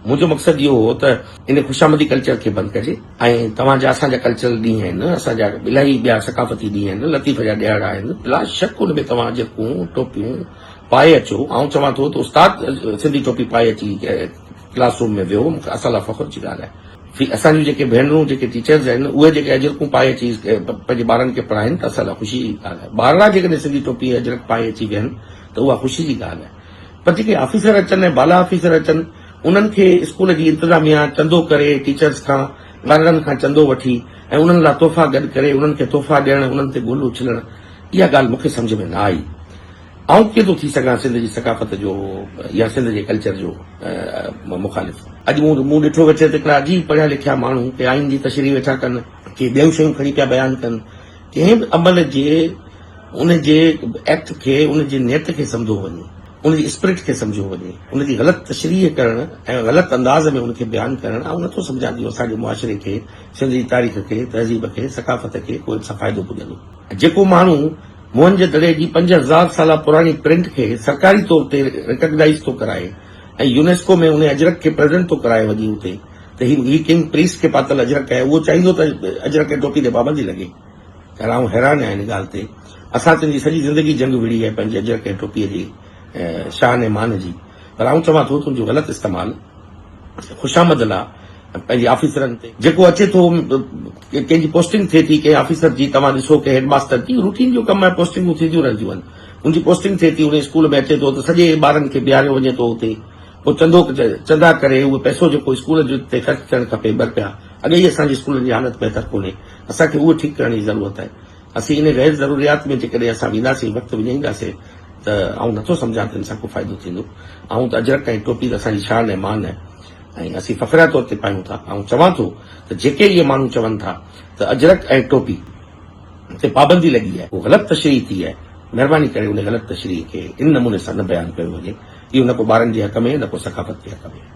منهنجو مقصد اهو هو ته ان خوشامدي ڪلچر کي بند ڪجي ۽ توهان جا اسان جا ڪلچرل ڏينهن آهن، اسان جا الاهي ٻيا ثقافتي ڏينهن آهن، لطيف جا ڏهاڙا آهن، بلا شڪ ان ۾ توهان اجرڪون، ٽوپيون پائي اچو. آئون چوان ٿو ته استاد سنڌي ٽوپي پائي اچي ڪلاس روم ۾ ويهو، مون کي اسان لاء فخر جي ڳالهه آهي. في اسان جون جيڪي ڀينرون جيڪي ٽيچرز آهن اهي جيڪي اجرڪون پائي اچي پنهنجي ٻارن کي پڙهائين ته اسان لاء خوشي جي ڳالهه آهي. ٻارڙا جيڪڏهن سنڌي ٽوپي ۽ اجرڪ پائي اچي ويهن ته اها خوشي جي ڳالهه آهي. پر جيڪي آفيسر اچن ۽ بالا آفيسر اچن انهن کي اسڪول جي انتظاميا چندو ڪري ٽيچرز کان ٻارڙن کان چندو وٺي ۽ انهن لاء تحفا گڏ ڪري انهن کي تحفا ڏيڻ انهن تي گل اڇلڻ اها ڳالهه مون کي سمجهه ۾ نه آئي. آئون ڪيئن ٿو ٿي سگهان سنڌ جي ثقافت جو يا سنڌ جي ڪلچر جو مخالف. اڄ مون مون ڏٺو ويٺي ته هڪڙا عجيب پڙهيا لکيا ماڻهو ڪي آئين جي تشريح ويٺا ڪن، ڪي ٻيون شيون کڻي پيا بيان ڪن. ڪنهن به عمل جي ان جي ايڪٽ کي ان جي نيت کي سمجهو وڃي، ان جي اسپرٽ کي سمجهيو وڃي، ان جي غلط تشريح ڪرڻ ۽ غلط انداز ۾ ان کي بيان ڪرڻ آئون نٿو سمجهان ته اهو اسان جي معاشري کي، سنڌ جي تاريخ کي، تهذيب کي، ثقافت کي ڪو ان سان فائدو پڄندو. جيڪو ماڻهو موهن جي دڙي جي 5000 سالا پراڻي پرنٽ کي سرڪاري طور تي ريڪگنائيز ٿو ڪرائي ۽ يونيسڪو ۾ ان اجرڪ کي پريزنٽ ٿو ڪرائي وڃي اتي ته هي هي ڪنگ پريسٽ کي پاتل اجرڪ آهي اهو چاهيندو ته اجرڪ ۽ ٽوپي تي پابندي لڳي. يار آئون حيران آهيان ان ڳالهه تي. اسان تنهنجي سڄي زندگي جنگ وڙهي آهي پنهنجي اجرڪ ۽ ٽوپي جي شان ۽ مان جي پر آئون چوان ٿو تنهنجو غلط استعمال خوشامد لا پنهنجي آفيسرن تي جيڪو اچي ٿو ڪنهن جي پوسٽنگ ٿئي ٿي ڪنهن آفيسر جي توهان ڏسو ڪنهن هيڊ ماستر جي روٽين جو ڪم آهي پوسٽنگون ٿينديون رهنديون آهن ان جي پوسٽنگ ٿئي ٿي ان اسڪول ۾ اچي ٿو ته سڄي ٻارن کي بيهاريو وڃي ٿو اتي پوء چندو چندا ڪري اهو پئسو جيڪو اسڪول جو تي خرچ ٿيڻ کپي ٻه رپيا اڳي ئي اسان جي اسڪولن جي حالت بهتر ڪونهي اسان کي اهو ٺيڪ ڪرڻ جي ضرورت آهي اسين ان غير ضروريات ۾ جيڪڏهن اسان وينداسين وقت وڃائينداسين ته آئون نٿو سمجهان ته ان سان ڪو فائدو ٿيندو. آئون ته اجرڪ ۽ ٽوپي ته اسان جي شان ۽ مان آهي ۽ اسين فخريه طور تي پايون ٿا. آئون چوان ٿو ته جيڪي اهي ماڻهو چون ٿا ته اجرڪ ۽ ٽوپي تي پابندي لڳي آهي، اهو غلط تشريح ٿي آهي. مهرباني ڪري ان غلط تشريح کي ان نموني سان نه بيان ڪيو وڃي. اهو نه ڪو ٻارن جي حق ۾ نه ڪو ثقافت جي حق ۾.